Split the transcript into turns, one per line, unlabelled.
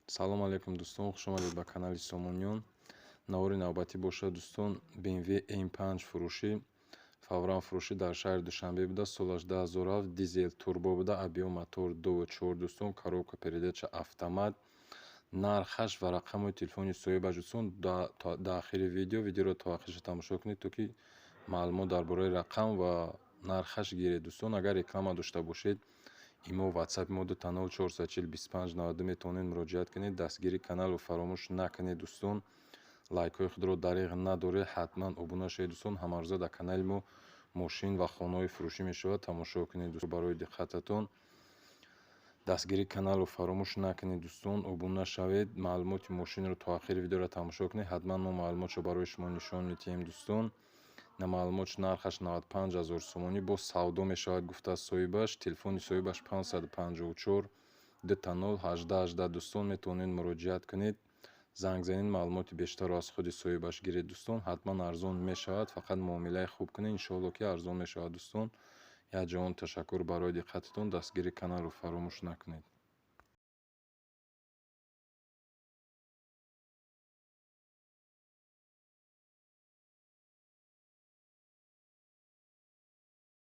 Салом алейкум, дӯстон, хушомадед ба канали Сомониён. Навори навбатӣ бошад, дӯстон, BMW M5 фурӯшӣ, фавран фурӯшӣ дар шаҳри Душанбе буда, солаш 2007, дизел турбо буда, объём мотор 2,4, дӯстон, коробка передача автомат. Нархаш ва рақамҳои телефони соҳибаш, дӯстон, дар охири видео. Видеоро то охирша тамошо кунед, то ки маълумот дар бораи рақам ва нархаш гиред, дӯстон. Агар реклама дошта бошед, имо, ватсапи мо 00440 25 92, метавонед муроҷиат кунед. Дастгирии каналро фаромӯш накунед, дӯстон, лайкҳои худро дареғ надоред, ҳатман обуна шавед, дӯстон. Ҳамарӯза дар канали мо мошин ва хонаҳои фурӯшӣ мешавад, тамошо кунед. Барои диққататон. Дастгирии каналро фаромӯш накунед, дӯстон, обуна шавед. Маълумоти мошинро то охири видеоро тамошо кунед, ҳатман мо маълумотшо барои шумо нишон медиҳем, дӯстон. На маълумотш, нархаш 95 ҳазор сомонӣ, боз савдо мешавад, гуфтааст соҳибаш. Телефони соҳибаш 554 00 18 18, дӯстон, метавонед муроҷиат кунед, занг занед, маълумоти бештарро аз худи соҳибаш гиред, дӯстон. Ҳатман арзон мешавад, фақат муомилаи хуб кунед, иншоалло, ки арзон мешавад, дӯстон. Як ҷаҳон ташаккур барои диққататон, дастгирии каналро фаромӯш накунед.